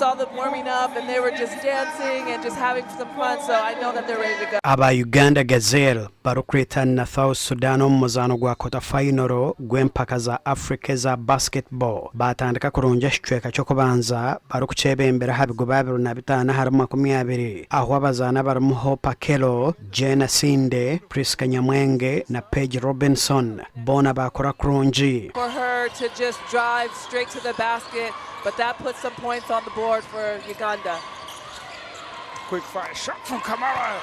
Saw them warming up and they were just dancing and just having some fun so I know that they're ready to go. Aba Uganda Gazelle barikureetana na South Sudan omu muzaano gwa quarter final gw'empaka za Africa eza basketball baatandika kurungi ekicweka ky'okubanza barikukyebembera aha bigobe 25 ahari 20 ahu abazaani abarimu Hope Akello, Jane Asinde, Prisca Nyamwenge na Paige Robinson boona baakora kurungi. For her to just drive straight to the basket but that puts some points on the board for Uganda. Quick fire shot from Kamara.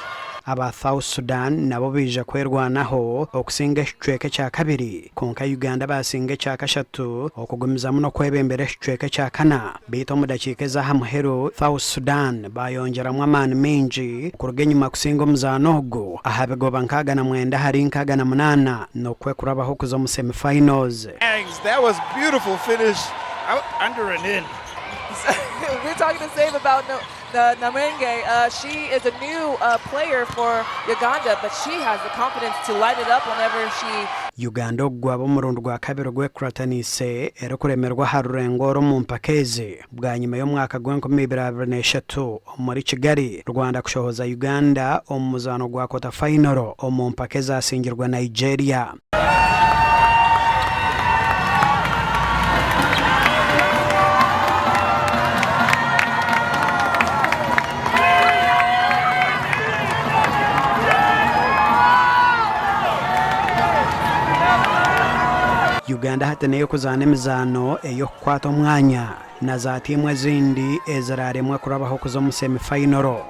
Aba South Sudan nabo baija kwerwanaho okusinga ekicweka ekyakabiri kwonka Uganda baasinga ekyakashatu okugumizamu n'okwebembera ekicweka ekyakana beitu omu dakiika ez'aha muheru South Sudan baayongyeramu amaani maingi kuruga enyima kusinga omuzaano ogu aha bigoba 69 ahari 68 n'okwekurabaho kuza omu semi-finals. That was beautiful finish out under and in. We're talking the same about Namwenge. She is a new player for Uganda, but she has the confidence to light it up whenever she. Uganda ogu gwaba omurundi gwa kabiri ogwekurataniise erikuremerwa aha rurengo oru omu mpaka ezi bwanyima y'omwaka gw'enkumi ibiri abiri n'eshatu omuri Kigali, Rwanda kushohoza Uganda omu muzaano gwa kota fayinoro omu mpaka ezasingirwe Nigeria. Uganda hati n'ey'okuzaana emizaano ey'okukwata omwanya na za tiimu ezindi eziraaremwe kurabaho kuza omu semi-fayinoro.